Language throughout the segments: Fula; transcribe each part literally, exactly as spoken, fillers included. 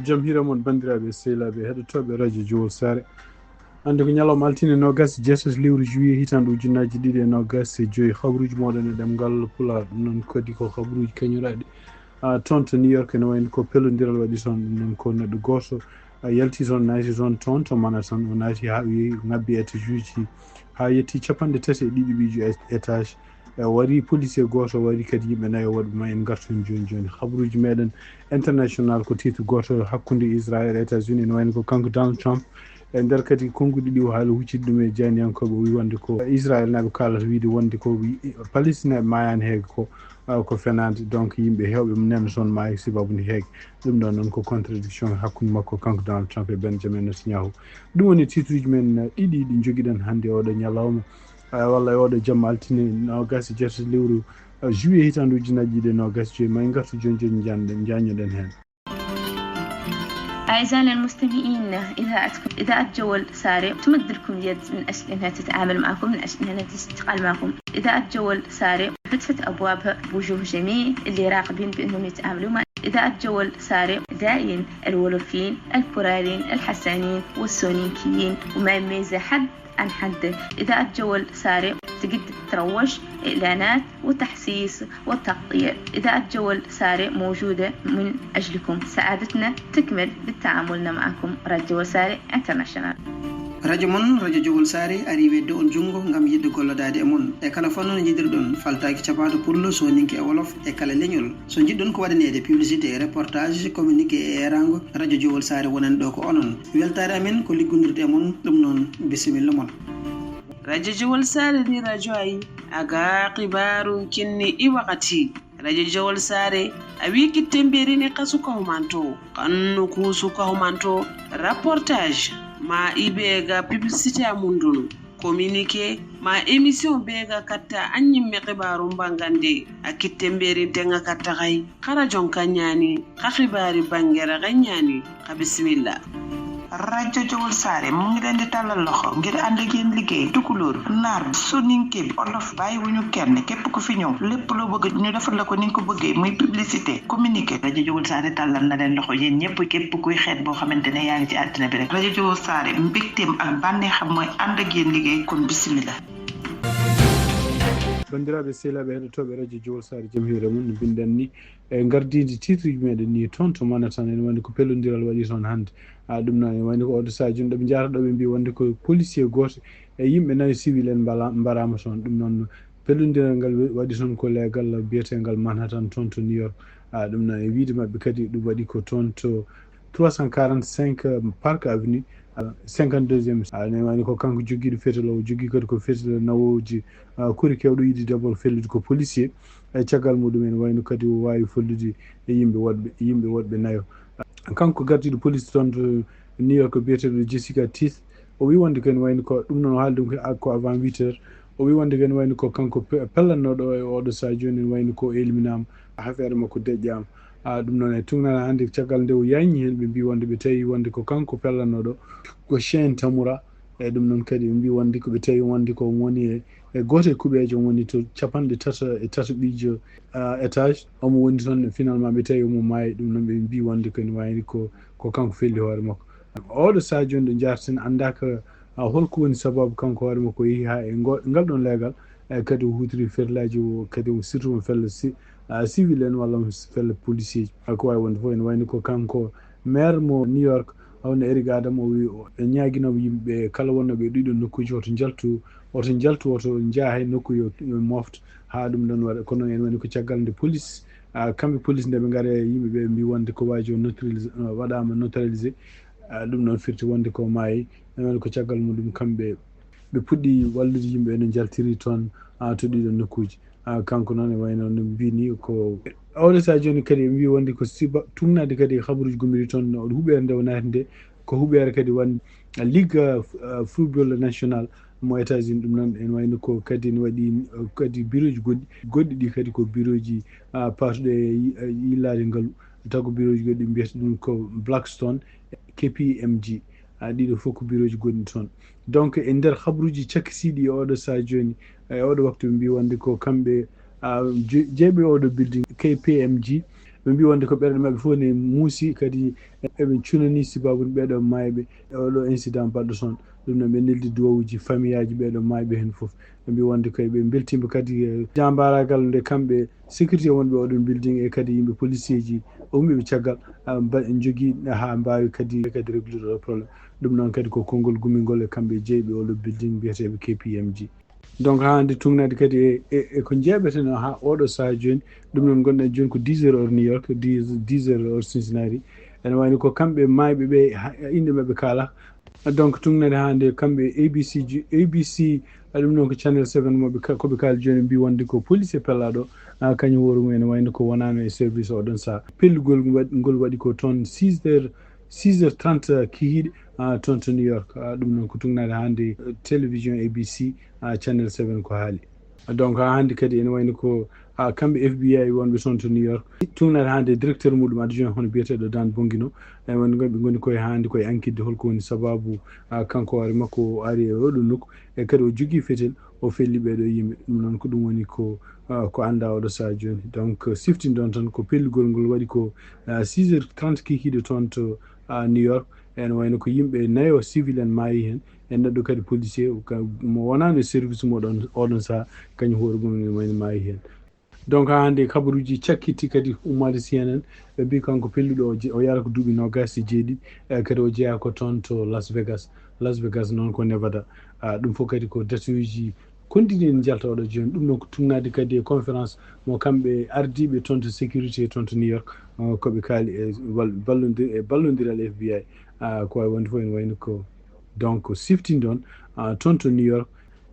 Jam hiira mon, banndiraaɓe e sehilaaɓe heɗotooɓe Radio Jowol Saare. Hannde ko ñalawma altine noogaas e jeetati lewru juillet hitaande ujunnaaji ɗiɗi e noogaas e joy. Habruuji mooɗon e ɗemngal Pulaar, ɗum noon kadi ko habruuji kañoraaɗi. Ah, toon to New York ene wayno ko pellondiral waɗi toon, ɗum noon ko neɗɗo gooto, ah, yalti toon, naati toon, toon to Manhattan, o naati haa o yehi ŋabbi étage uji, haa yetti capanɗe tati e ɗiɗi ɓiijo et-, étage. E, wari policier gooto, wari kadi yimɓe nayo woɗɓe ma. En ngartun jooni jooni habruuji meɗen international, ko titre gooto hakkunde Israël e États-Unis, ene wayno ko kanko Donald Trump. E nder kadi konnguɗi ɗi o haali hucciti ɗum e jayniyankooɓe, o wi wonde ko Israël naaɓe kaalata wiide wonde ko wi-, Palestine naaɓe maayaani heege ko, ah, ko fenaande. Donc yimɓe heewɓe nena toon maayi sababu nde heege. Ɗum ɗon noon ko contradiction hakkunde makko kanko Donald Trump e Benjamin Netanyahu. Ɗum woni titre uji men, ah, ɗiɗi ɗi njogiɗen hannde oɗo ñalawma. Ah, walla e oɗo jamma altine noogaas e jeetati lewru, ah, juillet hitaande ujunnaaji ɗiɗi e noogaas e joy. Ma en ngartu jooni jooni njan-, njaññoɗen heen. أعزائنا المستمعين، إذاعتكم إذاعة جول ساري تمد لكم اليد من أجل أنها تتعامل معكم، من أجل أنها تشتغل معكم. إذاعة جول ساري فتحت أبوابها بوجوه جميع اللي راغبين بأنهم يتعاملوا مع إذاعة جول ساري، داعين الولفيين، البراريين، الحسانيين والسونيكيين، وما يميز حد عن حد. إذاعة جول ساري تقد تروج، إعلانات وتحسيس وتغطية. إذاعة جول ساري موجودة من أجلكم. سعادتنا تكمل بالتعامل معكم. راديو جول ساري انترناشونال. Radio mon, Radio Jowol Saare, ari wedde on junngo ngam yiɗde gollodaade e mon. E kala fannu no njiɗirɗon, faltaaki capaato pullo, sooninke e wolof, e kala leñol. So njiɗɗon ko waɗaneede publicité, reportage, communiqué e eeraango, Radio Jowol Saare wonani ɗo ko onon. Weltaare amen ko liggondirde e mon, ɗum noon, bisimilla mon. Radio Jowol Saare ndi radio ayi, aga xibaaru kinni i wakati. Radio Jowol Saare, a wi kitte mberini xa suka humanto, xannu ku suka humanto, reportage, ma i be ga publicité a mundunu, communiqué, ma émission be ga katta a ñimme xibaaru mbangande, a kitte mberin tenga katta xay, xa rajon ka ñaani, xa xibaari bangere xa ñaani, xa bisimilla. Radio Jowol Saare mu ngi leen di tàllal loxo ngir ànd ak yéen liggéey tukulóor, naar, soninke, olof, bàyyiwuñu kenn. Képp ku fi ñëw, lépp loo bëgg ñu defal la ko ni nga ko bëggee, muy publicité, communiqué. Radio Jowol Saare tàllal na leen loxo yéen ñëpp, képp kuy xeet boo xamante ne yaa ngi ci àddina bi rek. Radio Jowol Saare, mbégteem ak bànneexam mooy ànd ak yéen liggéey, kon bisimilla. Banndiraaɓe sehilaaɓe heɗotooɓe Radio Jowol Saare, jam hiire mum, no mbiɗen ni, e ngardiindi titre uji meɗen ni toon to Manhattan, ene wayno ko pellondiral waɗi toon hannde. Ah, ɗum noon, ene wayno ko oɗo sahaa jooni ɗo ɓe njahata ɗo, ɓe mbi wonde ko policier gooto e yimɓe nayo civil en mbala-, mbaraama toon. Ɗum noon, pellondiral ngal wa-, waɗi toon ko leegal biyeteegal Manhattan toon to New York. Ah, ɗum noon, e wiide maɓɓe kadi, ɗum waɗi ko toon to trois cent quarante-cinq Park Avenue, ah, cinquante-deuxième. Ah, ene wayno ko kanko jogiiɗo fetelo, o jogii kadi ko fetelo nawooji, ah, kuri kewɗo yiɗi d'abord fellude ko policier. E caggal muɗum, ene wayno kadi o waawi fellude e yimɓe woɗɓe, yimɓe woɗɓe nayo. Kanko gardiiɗo police toon to New York biyeteeɗo Jessica Teeth, o wi wonde ko ene wayno ko ɗum noon, o haali ɗum ko, ko avant huit heures. O wi wonde ko ene wayno ko kanko pe-, pellannooɗo e oɗo sahaa jooni, ene wayno ko elminaama, affaire makko deƴƴaama. Ah, ɗum noon e tuugnaade hannde, caggal nde o yaañi heen, ɓe mbi wonde ɓe tawi wonde ko kanko pellannooɗo, ko Shane Tamura. E ɗum noon kadi ɓe mbi wonde ko ɓe tawi wonde ko woni e, e gooto e kuɓeeje woni to capanɗe tati e tati ɓiijo, ah, étage. Omo woni toon, finalement ɓe tawi omo maayi. Ɗum noon ɓe mbi wonde ko ene wayno ko, ko kanko felli hoore makko. Oɗo sahaa jooni ɗo njaarten anndaaka, ah, holko woni sababu kanko hoore makko o yehi haa e ngo-, ngal ɗon leegal. E kadi o huutiri ferlaaji o, kadi omo surtout omo fella si-, ah, civil en walla omo fella policier ji. Ah, ko waawi wonde fof, ene wayno ko kanko maire mo New York, hono Eric Adams, o wi o, e ñaaginooɓe yimɓe kala wonnooɓe e ɗiɗo nokkuuji, woto njaltu, woto njaltu, woto njaha e nokku yo, yo mofto haa ɗum ɗon waɗa. Kono noon ene wayno ko caggal nde police, ah, kamɓe police nde ɓe ngari e yimɓe ɓe, mbi wonde ko waaji o neutralisé, ah, waɗaama neutralisé. Ah, ɗum noon firti wonde ko maayi. Ene wayno ko caggal muɗum kamɓe ɓe puɗɗi wallude yimɓe ene njaltiri toon, ah, to ɗiɗo nokkuuji. Ah, kanko noon e wayno no mbini ko oɗo sahaa jooni kadi ɓe mbi wonde ko siba tuugnaade kadi habaruuji gomɗiɗi toon, no huɓeere nde o naati nde, ko huɓeere kadi won Ligue, ah, Football National mo États-Unis. Ɗum noon ene wayno ko kadi ne waɗi, ah, kadi birooji goɗɗi, goɗɗi ɗi kadi ko birooji, ah, paatuɗe e yi-, e yillaade ngalu. Taw ko birooji goɗɗi mbiyata ɗum ko Blackstone, K P M G. Ah, ɗiɗo fof ko birooji gonɗi toon. Donc, e nder habaruuji cakkitiiɗi e oɗo sahaa jooni, e oɗo waktu, ɓe mbi wonde ko kamɓe, ah, je-, jeeɓi oɗo building K P M G, Ɓe mbi wonde ko ɓerɗe maɓɓe fof ne muusi, kadi eɓe cunani sibaabude ɓeeɗo maayɓe e oɗo incident baɗɗo toon. Ɗum noon ɓe neldi duwawuji famiyaaji ɓeeɗo maayɓe heen fof. Ɓe mbi wonde koye ɓe mbeltiima kadi e jambaaragal nde kamɓe sécurité wonɓe oɗon building e kadi yimɓe policier ji ummiiɓe caggal, ah, mba-, njogii haa mbaawi kadi, kadi réglude oɗo problème. Ɗum noon kadi ko konngol gumingol e kamɓe jeyɓe oɗo building mbiyeteeɓe K P M G. Donc haa hannde tuugnaade kadi e, e, e ko njeeɓeten o haa oɗo sahaa jooni. Ɗum noon ngonɗen jooni ko dix heures heure New York, dix, dix heures heure Cincinnati. Ene wayno ko kamɓe maayɓe ɓe ha-, innde maɓɓe kaala. Donc tuugnaade haa hannde kamɓe A B C ji, A B C, a ɗum noon ko Channel seven mo ɓe ka-, ko ɓe kaali jooni mbi wonde ko policier pellaaɗo, ah, kañum hoore mum ene wayno ko wonaano e service oɗon sahaa. Pellugol ngol waɗi, ngol waɗi ko toon six heures, six heures trente kikiiɗe, ah, toon to New York. Ah, ɗum noon ko tuugnaade haa hannde, eh, télévision A B C, ah, Channel seven ko haali. Donc haa hannde kadi ene wayno ko, ah, kamɓe F B I wonɓe toon to New York. Tuugnaade haa hannde directeur muɗum adjoint hono biyeteeɗo Dan Bongino. E wonde ɓe ngoni koye haa hannde koye enquête de holko woni sababu, ah, kanko hoore makko o ari e oɗo nokku. E kadi o jogii fetel, o felli ɓeeɗo yimɓe. Ɗum noon ko ɗum woni ko, ah, ko anndaa oɗo sahaa jooni. Donc, eh, siftinɗon tan ko pellugol ngol waɗi ko, ah, six heures trente kikiiɗe toon to, ah, New York. Ene wayno ko yimɓe nayo civil en maayi heen. E neɗɗo kadi policier ka-, mo wonaano e service mum oɗon, oɗon sahaa, kañum hoore mum ene wayno maayi heen. Donc haa hannde kabaruuji cakkitti kadi ummaade C N N. Ɓe mbi kanko pelluɗo o je-, o yara ko duuɓi noogaas e jeeɗiɗi, e kadi o jeyaa ko toon to Las Vegas. Las Vegas noon ko Nevada. Ah, ɗum fof kadi ko datuuji kondiɗi en njalta oɗo jooni. Ɗum noon ko tuugnaade kadi e conférence mo kamɓe ardiiɓe toon to sécurité toon to New York, ah, ko ɓe kaali e wal-, ballondir-, e ballondiral F B I. Ah, ko wayi wonde fof ene wayno ko donc siftinɗon, ah, toon to New York.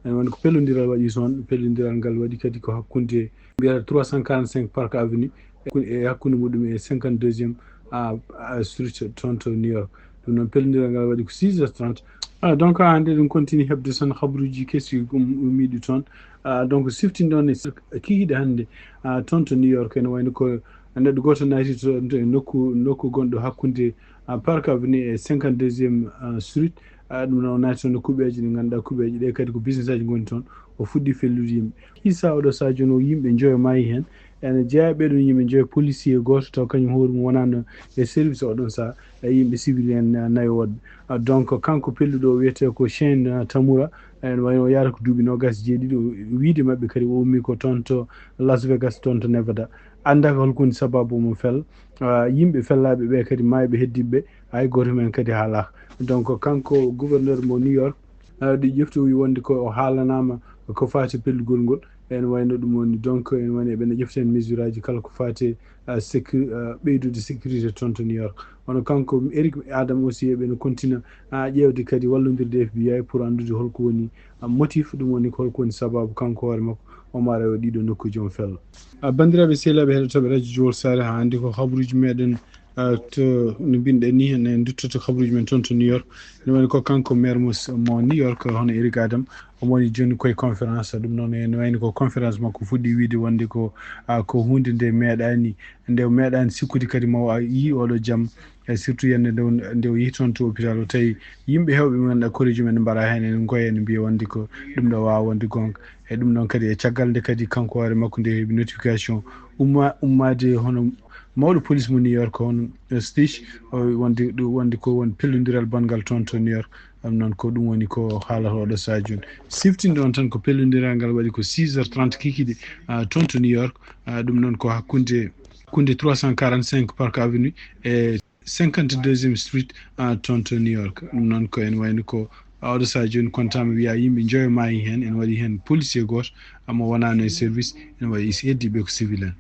Ene wonde ko pellondiral waɗi toon. Pellondiral ngal waɗi kadi ko hakkunde mbiyata trois cent quarante-cinq Park Avenue e hakkunde, e hakkunde muɗum e cinquante-deuxième, ah, ah, Street toon to New York. Ɗum noon pellondiral ngal waɗi ko six heures trente. Ah, donc haa hannde ɗum continue heɓde tan habaruuji kesi um-, ummiiɗi toon. Ah, donc siftinɗon e kikiiɗe hannde, ah, toon to New York ene wayno ko neɗɗo gooto naati to, to nokku, nokku gonɗo hakkunde, ah, Park Avenue e cinquante-deuxième, ah, Street. Ah, ɗum noon o naati toon e kuɓeeje ɗe ngannduɗaa kuɓeeje ɗe kadi ko business aji ngoni toon. O fuɗɗi fellude yimɓe. Hisa oɗo sahaa jooni o yimɓe njoyo maayi heen. Ene jeyaa ɓeeɗo yimɓe njoyo policier gooto taw kañum hoore mum wonaano e service oɗon sahaa, e yimɓe civil en, ah, nayo woɗɓe. Ah, donc kanko pelluɗo o wiyetee ko Shane, ah, Tamura. Ene wayno o yaara ko duuɓi noogaas e jeeɗiɗi. O wiide maɓɓe kadi o ummi ko toon to Las Vegas, toon to Nevada. Anndaaka holko woni sababu mo fel. Ah, yimɓe fellaaɓe ɓe kadi maayɓe heddiiɓe ɓe, hay gooto men kadi haalaaka. Donc kanko gouverneur mo New York, ah, ɗi ƴeftowi wonde ko o haalanaama ko faati pellugol ngol. Ene wayno ɗum woni, donc ene wayno eɓe ƴefta heen mesure aji kala ko faati, ah, sécu-, ah, ɓeydude sécurité toon to New York. Kono kanko Eric Adam aussi eɓe no kontina, ah, ƴeewde kadi wallondirde F B I pour anndude holko woni, ah, motif, ɗum woni ko holko woni sababu kanko hoore makko o maara e ɗiɗo nokkuuji on fella. Ah, banndiraaɓe sehilaaɓe heɗotooɓe Radio Jowol Saare, haa hannde ko habaruuji meɗen, ah, to no mbinɗen ni, en duttoto habaruuji men toon to New York. Ene wayno ko kanko maire mo, mo New York, hono Eric Adam, omo woni jooni koye conférence. Ɗum noon ene wayno ko conférence makko fuɗɗi wiide wonde ko, ah, ko huunde nde meeɗaani, nde o meeɗaani sikkude kadi mo o yii oɗo jam. E surtout yande nde o, nde o yehi toon to hôpital o tawi yimɓe heewɓe ɓe ngannduɗaa koreeji mum ene mbaɗa heen, ene ngoya, ene mbiya wonde ko ɗum ɗo waawa wonde goonga. E ɗum noon kadi e caggal nde kadi kanko hoore makko nde heɓi notification umma-, ummaade hono mawɗo police mo New York, hono Stich, o wonde, ɗum wonde ko won pellondiral banngal toon to New York. Ɗum noon ko ɗum woni ko haalata oɗo sahaa jooni. Siftinɗon tan ko pellondiral ngal waɗi ko six heures trente kikiiɗe, ah, toon to New York. Ah, ɗum noon ko hakkunde, hakkunde trois cent quarante-cinq Park Avenue e cinquante-deuxième Street, ah, toon to New York. Ɗum noon ko ene wayno ko, ah, oɗo sahaa jooni kontaama wiya yimɓe njoyo maayi heen. Ene waɗi heen policier gooto, ah, mo wonaano e service, ene waɗi heddiiɓe ko civil en.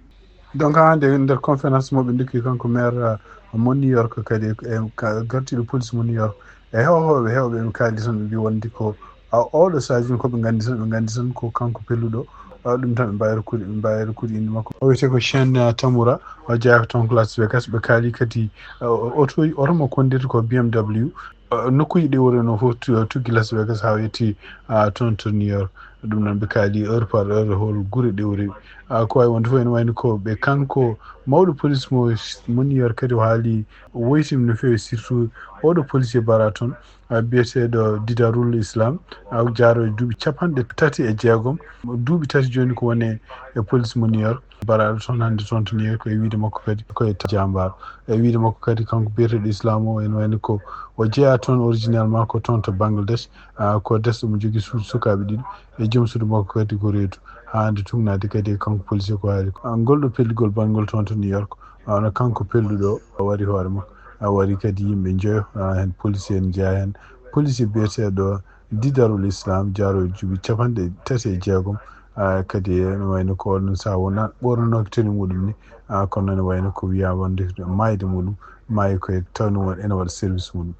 Donc haa hannde e nder conférence mo ɓe ndokki kanko maire, ah, mo New York kadi e, e ka-, gardiiɗo police mo New York. E heewɓe, heewɓe ɓe kaali tan ɓe mbi wonde ko, ah, oɗo sahaa jooni ko ɓe nganndi tan, ɓe nganndi tan ko kanko pelluɗo. Ah, ɗum tan ɓe mbaawi rokkude, ɓe mbaawi rokkude innde makko. O wiyetee ko Shane, ah, Tamura, o jeyaa ko toon ko Las Vegas. Ɓe kaali kadi, ah, o-, oto, oto mo konndirta ko B M W. Ah, nokkuuji ɗi woni noon fof tu-, tuggi Las Vegas haa o yetti, ah, toon to New York. Ɗum noon ɓe kaali heure par heure hol gure ɗe woni. Ah, ko wayi wonde fof ene wayno ko ɓe kanko mawɗo police mo, mo New York kadi o haali o woytima no feewi, surtout oɗo policier bara toon, ah, biyeteeɗo Didarul Islam, ah, o jaaro e duuɓi capanɗe tati e jeegom. Duuɓi tati jooni ko woni e police mo New York. Baraɗo toon hannde toon to New York, e wiyde makko kadi ko e jambaaro. E wiyde makko kadi, kanko biyeteeɗo Islam o, ene wayno ko o jeyaa toon originellement ko toon to Bangladesh, ah, ko desɗo mo jogii suudu sukaaɓe ɗiɗo, e joom suudu makko kadi ko reedu. Haa hannde tugnaade kadi e kanko policier ko haali ko. Ah, ngol ɗo pellugol banngol toon to New York, ah, wano kanko pelluɗo o wari hoore makko, a wari kadi yimɓe njoyo, ah, heen policier en jeyaa heen. Policier biyeteeɗo Didarul Islam, jaaroowo duuɓi capanɗe tati e jeegom, ah, kadi ene wayno ko oɗon sahaa wonaa ɓornanooki tenue muɗum ni, ah, kono ene wayno ko wiyaa wonde maayde muɗum, maayi ko e tawno won ene waɗa service muɗum.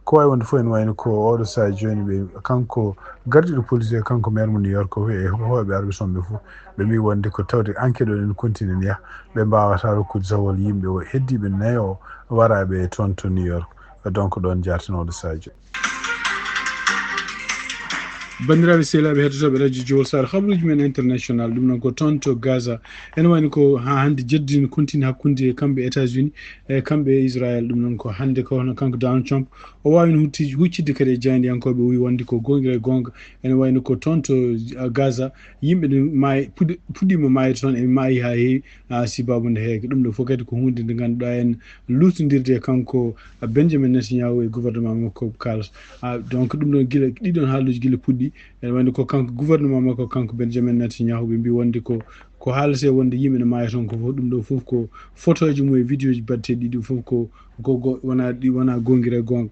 Ko waawi wonde fof ene wayno ko oɗo sahaa jooni ɓe, kanko gardiiɗo police e kanko maire mo New York o e hooɓe arɓe toon ɓe fof, ɓe mbii wonde ko tawde enquête o ene continue ne yaha, ɓe mbaawataa rokkude zawol yimɓe o heddiiɓe nayo o waraaɓe toon to New York. Donc ɗoon jaarten oɗo sahaa jooni. Banndiraaɓe sehilaaɓe heɗotooɓe radio Jowol Sare, habaruuji men international, ɗum noon ko toon to Gaza. Ene wayno ko haa hannde jeddi ne continue hakkunde kamɓe États-Unis e kamɓe Israël. Ɗum noon ko hannde ko hono kanko Donald Trump, o waawino hutti-, huccidde kadi e jaayndiyankooɓe, o wii wonde ko goonga e goonga. Ene wayno ko toon to, ah, Gaza, yimɓe ne maayi, puɗi-, puɗɗiima maayde toon, e maayi haa heewi, ah, sibaabu nde heege. Ɗum ɗo fof kadi ko huunde nde ngannduɗaa en luutndirde e kanko, ah, Benjamin Netanyahu e gouvernement makko kaalata. Ah, donc ɗum ɗon gila, ɗiɗon haaluuji gila puɗɗi. Ene wayno ko kanko gouvernement makko, kanko Benjamin Netanyahu, ɓe mbii wonde ko, ko haaletee wonde yimɓe ne maaya toon ko fof, ɗum ɗo fof ko fotooji mum e vidéo ji baɗteeɗi ɗi fof ko, ko, ko wonaa, ɗi wonaa goonga e goonga.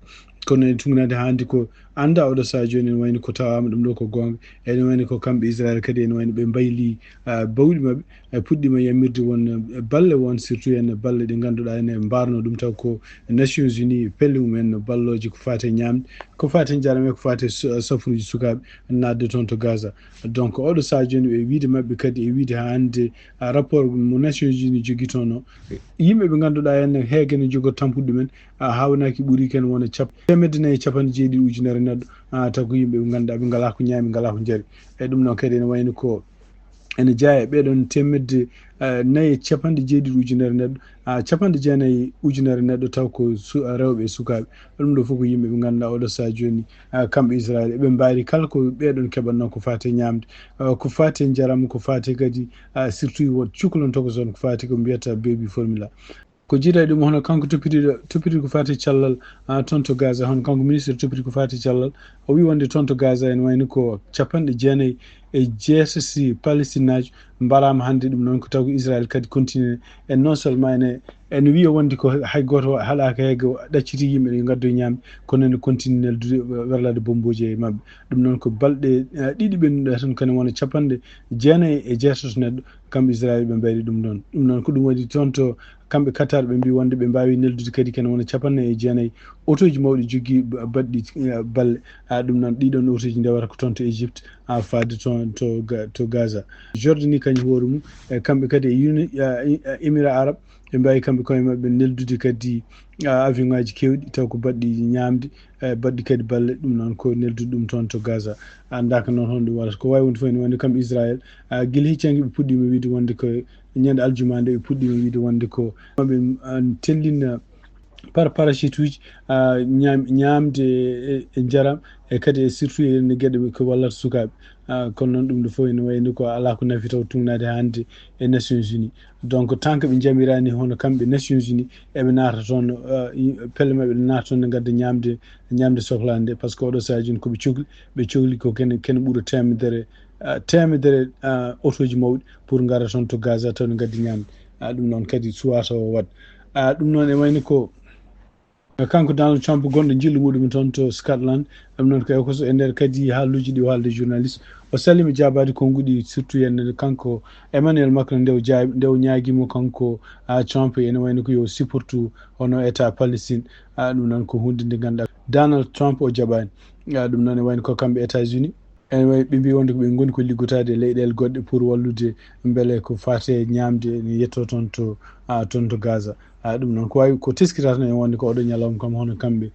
Kono en tugnaade haa hannde ko anndaa oɗo sahaa jooni, ene wayno ko tawaama ɗum ɗo ko goonga. Ene wayno ko kamɓe Israël kadi, ene wayno ɓe mbayli, ah, bawɗi maɓɓe, e puɗɗiima yamirde won, eh, balle won, surtout en balle ɗe ngannduɗaa ene mbarno ɗum taw ko Nations Unies pelle mum en ballooje ko faati e ñaamde, ko faati e njaram e ko faati e su-, safuuji sukaaɓe naatde toon to Gaza. Donc oɗo sahaa jooni e wiyde maɓɓe kadi, e wiyde haa hannde, ah, rapport mo Nations Unies jogii toon o, yimɓe ɓe ngannduɗaa en heege ne jogoo tampude ɗumen, ah, hawnaaki ɓuri ken wona cap-, teemedde nayi e capanɗe jeeɗiɗi ujunere neɗɗo, ah, taw ko yimɓe ɓe ngannduɗaa ɓe ngalaa ko ñaami, ngalaa ko njari. E ɗum noon kadi ene wayno ko ene jeyaa e ɓeɗon teemedde, eh, nayi e capanɗe jeeɗiɗi ujunere neɗɗo, ah, capanɗe jeenayi ujunere neɗɗo taw ko su-, ah, rewɓe e sukaaɓe. Ɗum ɗo fof ko yimɓe ɓe ngannduɗaa oɗo sahaa jooni, ah, kamɓe Israël eɓe mbaari kala ko ɓeɗon keɓatnoo ko faati e ñaamde, ah, ko faati e njaram, ko faati kadi, ah, surtout won cukalon tokoson ko faati ko mbiyata baby formula. Ko jiida e ɗum, hono kanko toppitiiɗo, toppitiiɗo ko faati cellal, ah, toon to Gaza, hono kanko ministre toppitiiɗo ko faati cellal, o wii wonde toon to Gaza ene wayno ko capanɗe jeenayi e jeetati Palestinaajo mbaraama hannde. Ɗum noon ko taw ko Israël kadi continue, e non seulement ene, ene wiya wonde ko hay gooto haɗaaka heege, ɗaccitii yimɓe ne ngaddoyi ñaamde, kono ene continue neldude, werlaade bombooji e maɓɓe. Ɗum noon ko balɗe, eh, ɗiɗi ɓennuɗe tan, kadi wona capanɗe jeenayi e jeetati neɗɗo, kamɓe Israël ɓe mbayri ɗum ɗoon. Ɗum noon ko ɗum waɗi toon to kamɓe Qatar, ɓe mbii wonde ɓe mbaawi neldude kadi kene wona capanɗe nayi e jeenayi otooji mawɗi jogii ba-, baɗɗi, eh, balle. Ah, ɗum noon ɗiɗon otooji ndewata ko toon to Égypte, ah, faade toon to Ga-, to Gaza. Jordanie kañum hoore mum, e kamɓe kadi e Uni-, ah, i-, ah, Émirats Arabes, ɓe mbaawi kamɓe koye maɓɓe neldude kadi, ah, avion ŋaaji keewɗi taw ko baɗɗi ñaamde, eh, baɗɗi kadi balle, ɗum noon ko neldude ɗum toon to Gaza. A anndaaka noon honɗum waɗata. Ko waawi wonde fof ene wonde kamɓe Israël, ah, gila hecci hanki ɓe puɗɗiima wiide wonde ko ñande aljuma nde ɓe puɗɗiima wiide wonde ko ɓe, ah, tellina par parachute uji, ah, ñaam-, ñaamde e, e njaram, e kadi e surtout e ɗe geɗe ko wallata sukaaɓe. Ah, kono noon ɗum ɗo fof ene wayno ko alaa ko nafi taw tugnaade hannde e Nations Unies. Donc tant que ɓe njamiraani hono kamɓe Nations Unies, eɓe naata toon, ah, i-, pelle maɓɓe ɗe naata toon, ne ngadda ñaamde, ñaamde sohlaande nde, par ce que oɗo sahaa jooni ko ɓe cokli, ɓe cokli ko kene, kene ɓura teemedere, ah, teemedere, ah, otooji mawɗi pour ngara toon to Gaza taw ne ngaddi ñaamde. Ah, ɗum noon kadi suwaa taw o waɗ. Ah, ɗum noon e wayno ko kanko Donald Trump gonɗo njillu muɗum toon to Scotland, ɗum noon ko e ko so e nder kadi haaluuji ɗi o haalde journaliste, o saliima jaabaade konnguɗi, surtout en kanko Emmanuel Macron nde o jaa-, nde o ñaagiimo kanko, ah, Trump ene wayno ko yo supportu hono État Palestine. Ah, ɗum noon ko huunde nde ngannduɗaa Donald Trump o jaɓaani. Ah, ɗum noon e wayno ko kamɓe États-Unis. Ene wayi ɓe mbii wonde ko ɓe ngoni ko liggotaade e leyɗeele goɗɗe pour wallude mbele ko faati e ñaamde ene yettoo toon to, ah, toon to Gaza. Ah, ɗum noon ko waawi ko teskirataa en wonde ko oɗo ñalawma kam hono kamɓe.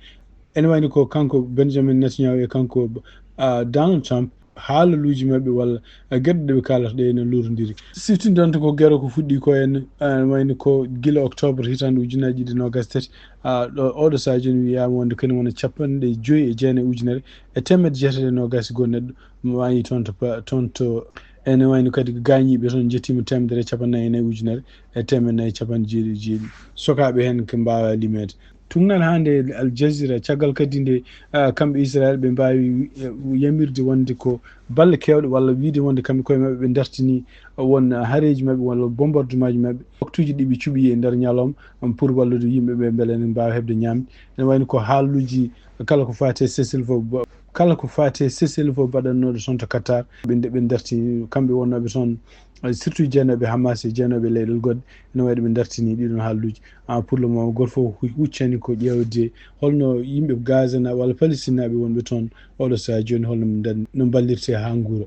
Ene wayno ko kanko Benjamin Netanyahu e kanko, ah, Donald Trump, haalaluuji maɓɓe walla, ah, geɗe ɗe ɓe kaalata ɗe ene luurondiri. Siftinɗon ko gero ko fuɗɗii ko en, ah, wayno ko gila octobre hitaande ujunnaji ɗiɗi noogas tati, ah, ɗo, oɗo sahaa jooni wiyaama wonde kañum wona capanɗe joyi e jeenayi ujunere e teemedde jeetati e noogas e goo neɗɗo maayi toon to pa-, toon to Ene wayno kadi gaañiiɓe toon njettiima teemedere e capanɗe nayi e nayi ujunere e teemedde nayi e capanɗe jeeɗiɗi e jeeɗiɗi. Sokaaɓe heen ko mbaawaa limeede. Tuugnal hannde Al Jazeera, caggal kadi nde, ah, kamɓe Israel ɓe mbaawi, eh, yamirde wonde ko balle keewɗe walla wiyde wonde kamɓe koye maɓɓe ɓe ndartini won hareeji maɓɓe walla bombardement ji maɓɓe. Waktuuji ɗi ɓe cuɓi e nder ñalawma, um, pour wallude yimɓe ɓe mbele ene mbaawa heɓde ñaamde. Ene wayno ko haaluuji kala ko faati e cessez-le-feu ba-, kala ko faati e cessez-le-feu baɗannooɗo toon to Qatar. Ɓe nde-, ɓe ndarti kamɓe wonnooɓe toon, eh, surtout jeenooɓe Hamas e jeenooɓe leyɗeele goɗɗe, ene wayno ɓe ndartini ɗiɗon haaluuji. Ah, pour le moment, gooto fof hu-, huccani ko ƴeewde holno yimɓe Gaza na-, walla Palestine naaɓe wonɓe toon oɗo sahaa jooni, holno ɓe ndan-, no mballirte haa nguura.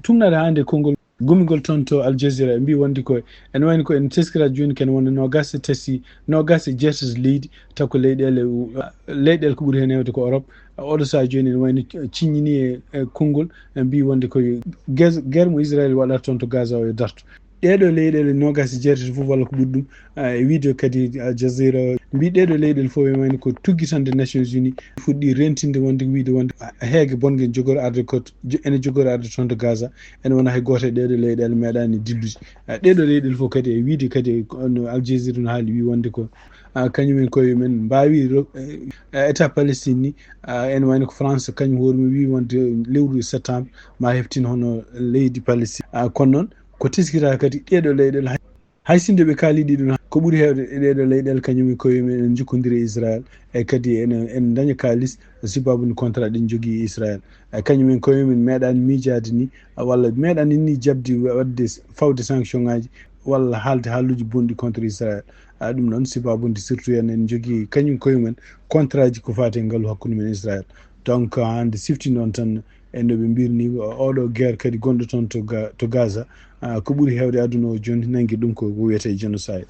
Tuugnal hannde konngol gumigol toon to Al Jazeera, ɓe mbii wonde ko ene wayno ko en teskiraade jooni ko ene wona noogaas e tati, noogaas e jeetati leydi, taw ko leyɗeele, leyɗeele ko ɓuri heen heewde ko Europe. Oɗo sahaa jooni ene wayno ciññini e, e konngol, ɓe mbii wonde ko ges-, guerre mo Israel waɗata toon to Gaza o yo darto. Ɗeeɗo leyɗeele noogaas e jeetati fof walla ko ɓuri ɗum, ah, e wiyde kadi Al Jazeera, mbii ɗeeɗo leyɗeele fof ene wayno ko tuggitande Nations Unies fuɗɗi rentinde wonde, wiyde wonde, ah, heege bonge jogori arde ko to-, jo-, ene jogori arde toon to Gaza, ene wona hay gooto e ɗeeɗo leyɗeele meeɗaani dillude. Ah, ɗeeɗo leyɗeele fof kadi e wiyde kadi ko no Al Jazeera no haali, wii wonde ko, ah, kañum en koye men mbaawi ro-, eh, État Palestine ni, ah, ene wayno ko France kañum hoore mum wii wonde lewru septembre ma heftin hono leydi Palestine. Ah, kono noon ko teskiraaka kadi ɗeeɗo leyɗeele hay, hay sinno ɓe kaali ɗiɗon, ko ɓuri heewde e ɗeeɗo leyɗeele kañum en koye men ene njokkondiri e Israel, e kadi ene, ene ndaña kaalis sababu contrat ɗi njogii e Israel. E kañum en koye men meeɗaani miijaade ni, walla meeɗaani ni jaɓde waɗde, fawde sanction ŋaaji walla haalde haaluuji bonɗi contre Israel. A, ɗum noon sababu nde surtout en, en njogii kañum koye men contrat ji ko faati e ngalu hakkunde men Israel. Donc, hannde sifti noon tan e no ɓe mbirni oɗo guerre kadi gonɗo toon to Ga-, to Gaza, ah, ko ɓuri heewde aduna o jooni nangi ɗum ko, ko wiyetee génocide.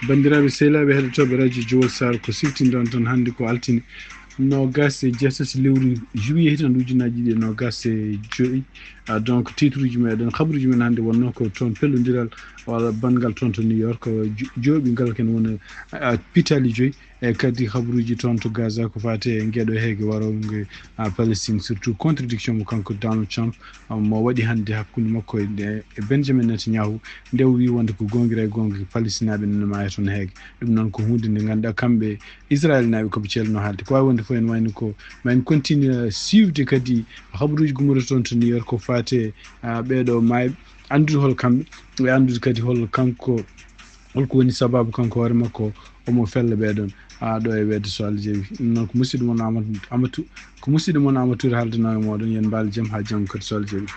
Banndiraaɓe sehilaaɓe heɗotooɓe Radio Jowol Sahara, ko siftinɗon tan hannde ko altine noogaas e jeetati lewru juillet hitande ujunaaji ɗiɗi e noogaas e joy. Ah, donc, titre uji meɗen, habaruuji men hannde wonnoo ko toon pellondiral walla banngal toon to New York, jo-, jooɓingal ken woni, ah, pitaali joy. E kadi habaruuji toon to Gaza ko faati e ngeeɗo heege waroongo, ah, Palestine, surtout contradiction mo kanko Donald Trump, ah, mo waɗi hannde hakkunde makko e, e Benjamin Netanyahu, nde o wii wonde ko goongira e goonga Palestinaaɓe nana maaya toon heege. Ɗum noon ko huunde nde ngannduɗaa kamɓe Israel naaɓe ko ɓe ceelno haalde. Ko waawi wonde fof ene wayno ko ma en continue suivde kadi habaruuji gummorooji toon to New York ko faati e, ah, ɓeeɗo maayɓe, anndude hol kamɓe, e anndude kadi hol kanko, holko woni sababu kanko hoore makko omo fella ɓeeɗon, ah, ɗo e weedo so Allah jaɓi. Ɗum noon ko musidɗo mon Amadou, Amadou, ko musidɗo mon Amadou Touré haaldanoo e mooɗon. Yo en mbaal jam haa janngo kadi so Allah jaɓi.